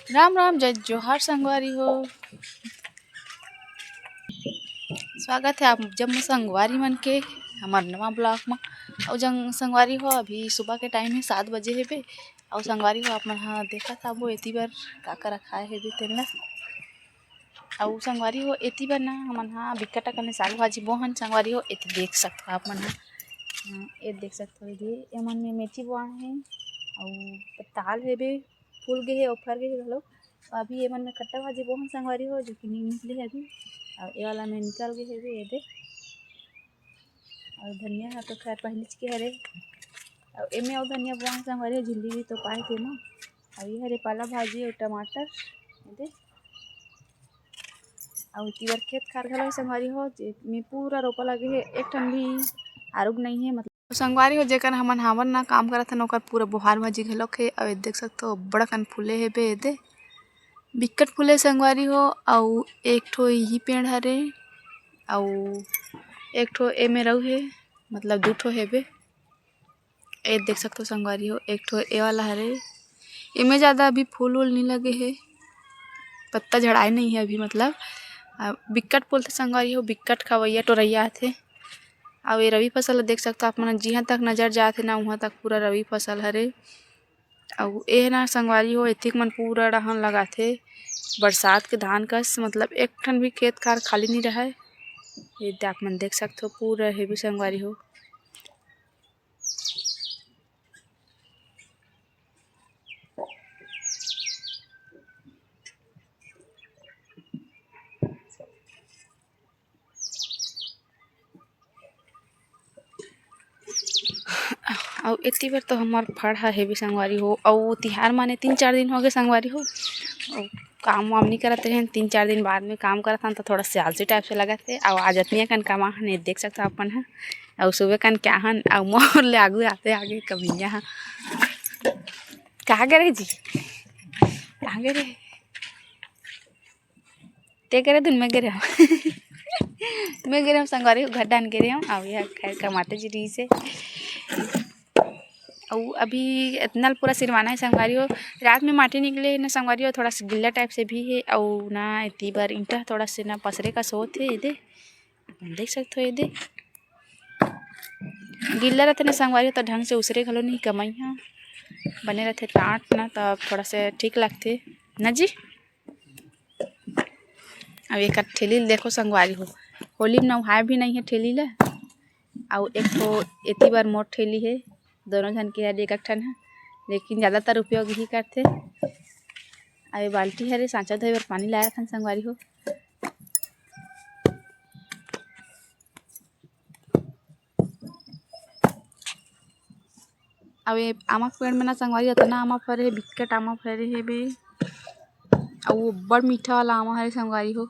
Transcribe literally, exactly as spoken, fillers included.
राम राम, जय जोहार संगवारी हो। स्वागत है आप जम्मो संगवारी मन के हमर नवा ब्लॉग म। अउ जंग संगवारी हो, अभी सुबह के टाइम है, सात बजे हेबे। अउ संगवारी हो, आप मन ह देखत आबो एती बर का का रखाए हेबे तेन ल। अउ संगवारी हो, एती बर ना हमन ह बिकट अकन साग भाजी बोहन संगवारी हो। एती देख सकथो आप मन ह, अ, ए देख सकथो, एदे एमन में मेथी बोए हे अउ पताल हेबे, फूल गे हे अउ फर गे हे घलो। अभी एमन में खट्टा भाजी बोहन संगवारी हो, जो कि नहीं निकले हे अभी, अउ ए वाला में निकल गे हेबे, एदे। अउ धनिया ह तो खैर पहिलीच के हरे, अउ एमे अउ धनिया बोहन संगवारी हो, झिल्ली भी तो पाए तेमा। अउ ये हरे पाला भाजी अउ टमाटर, एदे। अउ एती बर खेत खार घलो हे संगवारी हो, जेमे पूरा रोपा लगे हे, एक ठन भी आरुग नइ हे, मतलब संगवारी हो, जेकर हमन हावन ना काम करत हन, ओकर पूरा बोहार भाजी घलोक हे। अउ ए देख सकथो, अब्बड़ अकन फूले हेबे एदे, बिकट फूले संगवारी हो। अउ एक ठो इही पेड़ हरे, अउ एक ठो एमे रउ हे, मतलब दू ठो हेबे। ए देख सकथो संगवारी हो, एक ठो ए वाला हरे, एमे ज़्यादा अभी फूल वूल नइ लगे हे, पत्ता झड़ाए नइ हे अभी, मतलब, अ, बिक्कट फूल थे संगवारी हो, बिक्कट खवैया टोरैया आथे। अउ ए रवि फसल ल देख सकथो आप मन, जिहाँ तक नजर जात हे ना, उहाँ तक पूरा रवि फसल हरे। अउ ए ना संगवारी हो, एतिक मन पूरा डहन लगाथे, बरसात के धान कस, मतलब, एक ठन भी खेत खार खाली नइ रहय। ये दे आप मन देख सकथो, पूरा हेवी संगवारी हो। अउ एती बर तो हमर फड़ ह हेबे संगवारी हो। अउ तिहार माने तीन चार दिन होगे संगवारी हो। अउ काम वाम नइ करत रहेन, तीन चार दिन बाद में काम करत हन, त थोड़ा से आलसी type से लगत हे। अउ आज अतनी अकन कमा हन, ये देख सकथो अपन ह। अउ सुबह कन क्या हन, अउ मोर ले आगू आते आगे कमैया ह। कहाँ गे रहे जी? कहाँ गे रहे? ते करे दिन मैं गे रहे हूँ। मैं गे रहे हूँ संगवारी हो, घर डाहन गे रहे हूँ। अउ ये खैर कमाते जी रही से। अउ अभी अतना ल पूरा सिरवाना हे संगवारी हो। रात में माटी निकले हे ना संगवारी हो, थोड़ा सा गिल्ला type से भी हे। अउ ना एती बर ईंटा थोड़ा से ना पसरे कस होत हे, एदे देख सकथो, एदे गिल्ला रहते ना संगवारी हो, त ढंग से उसरे घलो नहीं, कमई ह बने रहते टाट ना, त थोड़ा से ठीक लगथे ना जी। अब एक ठेली ल देखो संगवारी हो, होली में नहाए भी नहीं है ठेली ल। अउ एक ठो एती बर मोर ठेली हे, दोनों झन के हर एक एक ठन हे, लेकिन ज़्यादातर उपयोग ही करथे। अब ये बाल्टी हरे, सांचा धोए बर पानी लाया थन संगवारी हो। अब ये आमा के पेड़ में ना संगवारी, अतना आमा फरे हे, बिक्कट आमा फरे हे बे। अउ अब्बड़ मीठा वाला आमा हरे संगवारी हो।